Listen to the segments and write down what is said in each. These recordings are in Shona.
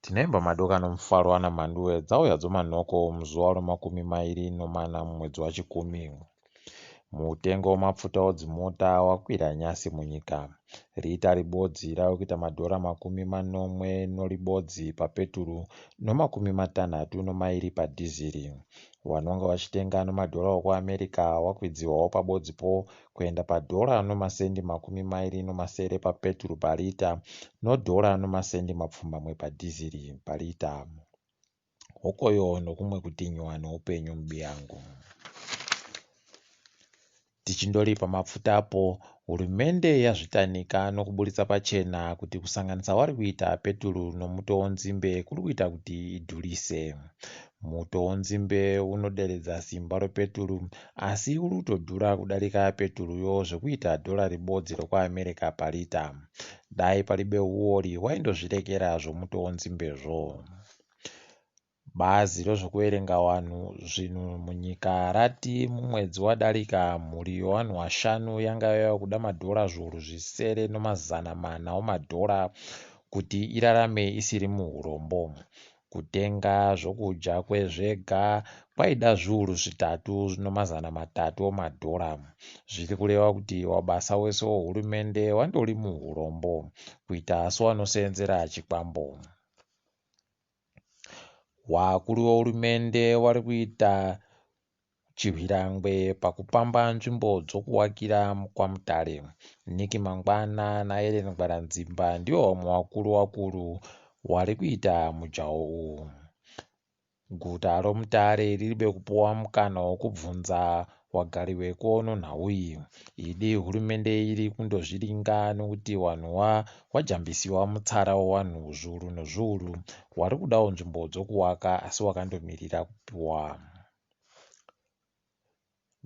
Tinoimba madoka nomufaro ana Mhanduwe dzauya dzomanhoko muzuva romakumi mairi nomana mumwedzi waChikumi. Mutengo wemapfuta edzimota wakwira nyasi munyika. Rita ribodzi rave kuita madhora makumi manomwe noribodzi papeturu nomakumi matanhatu nomairi padhiziri. Vanonga vachitenga nomadhora okuAmerica wakwidziwawo pabodzipo kuenda padhora nomasendi makumi mairi nomasere papeturu parita nodhora nomasendi mapfumbamwe padhiziri parita. Hokoyo nokumwe kutinyiwa noupenyu mubiyangu. Tichindori pamapfutapo, hurumende yazvitanika nokuburitsa pachena kuti kusanganisa wari kuita peturu nomuto wenzimbe kuri kuita kuti idhurise. Muto wenzimbe unoderedza simba repeturu asi uri kutodhura kudarika peturuyo zvekuita dhora ribodzi rekuAmerica parita. Dai paribe huori waindozvirekera zvomuto wenzimbe-zvo. Bazi rezvekuverenga vanhu zvinhu munyika rati mumwedzi wadarika mhuri yevanhu vashanu yanga yava kuda madhora zviuru zvisere nemazana mana emadhora kuti irarame isiri muhurombo. Kutenga zvokudya kwezvega kwaida zviuru zvitatu nemazana matatu emadhora. Zviri kureva kuti mabasa wese wehurumende wandori muhurombo kuita sewanosenzera chikwambo. Wakuru wehurumende wari kuita chihwirangwe pakupamba nzvimbo dzokuwakira kwaMutare. Nick Mangwana naEllen Gwaranzimba ndivo vamwe vakuru vakuru wari kuita mujaho uwu. Guta roMutare riribe kupuwa mukana wokubvunza wagari weko nenhau iyi. Idi hurumende iri kundozviringa nokuti vanhu wajambisiwa mutsara wevanhu zviuru nezviuru wari kudawo nzvimbo dzokuwaka asi wakandomirira kupuwa.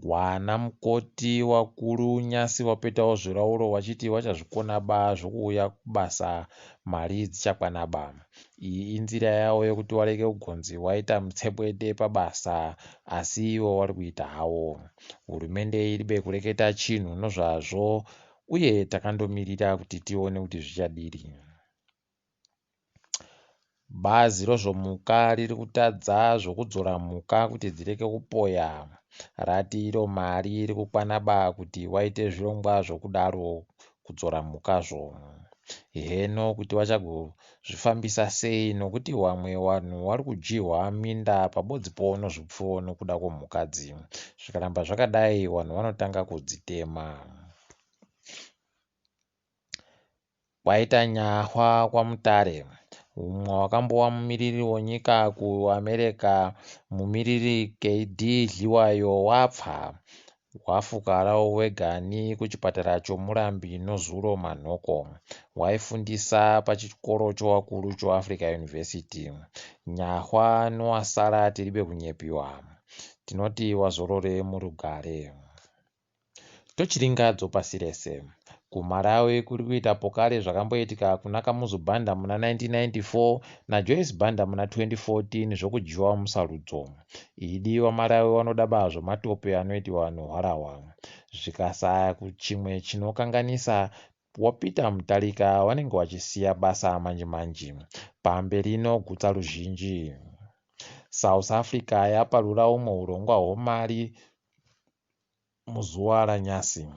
Wana mukoti wakuru nyasi wapetawo zvirauro wachiti wachazvikona ba zvokuuya kubasa mari dzichakwana ba. Iyi inzira yawo yekuti warege kugonzi waita mutsepwete pabasa asi ivo wari kuita hawo. Hurumende iribe kureketa chinhu nozvazvo uye takandomirira kuti tione kuti zvichadiri. Bazi rezvemhuka riri kutadza zvokudzora mhuka kuti dzirege kupoya. Rati iro mari iri kukwana ba kuti waite zvirongwa zvokudaro kudzora mhukazvo. Heno kuti wachagozvifambisa sei nokuti wamwe wanhu wari kudyihwa minda pabodzipo nozvipfuwo nokuda kwemhukadzi. Zvikaramba zvakadai vanhu vanotanga kudzitema. Kwaita nyahwa kwaMutare. Mumwe wakambowa mumiriri wenyika kuAmerica mumiriri KD Dhliwayo wapfa. Wafukarawo wegani kuchipatara chomurambi nozuro manhoko. Waifundisa pachikoro chowakuru choAfrica University. Nyahwa nowasara tiribe kunyepiwa. Tinoti wazorore murugare. Tochiringa dzopasi rese. KuMalawi kuri kuita pokare zvakamboitika kuna Kamuzu Banda muna 1994 naJoyce Banda muna 2014 zvokudyiwa musarudzo. Idi vaMalawi vanoda ba zvomatope anoitiwa nohwarahwa. Zvikasaya chimwe chinokanganisa waPeter Mutharika vanenge vachisiya basa manji manji. Pamberi nogutsa ruzhinji. South Africa yaparura humwe hurongwa hwemari muzuva ranyasi.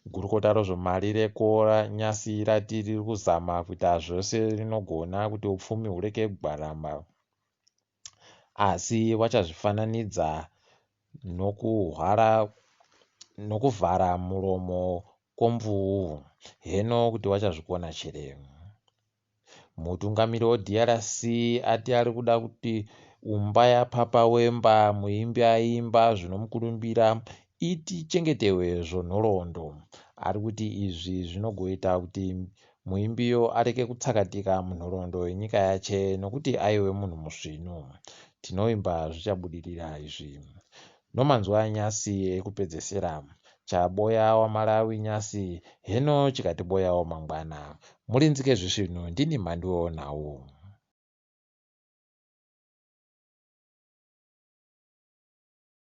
Gurukota rezvemari reko nyasi rati riri kuzama kuita zvose rinogona kuti upfumi hurege kugwarama asi vachazvifananidza nokuhwara nokuvhara muromo kwomvuu heno kuti vachazvikona chere. Mutungamiri weDRC ati ari kuda kuti umba yaPapa Wemba muimbi aimba zvinomukurumbira ichengetewe zvenhoroondo. Ari kuti izvi zvinogoita kuti muimbiyo arege kutsakatika munhoroondo yenyika yache nokuti aive munhu musvinu. Tinovimba zvichabudirira izvi. Nomanzwi anyasi ekupedzesera. Chaboya waMalawi nyasi heno chikatiboyawo mangwana. Murinzike zvisvinu ndini mhanduwe wenhau.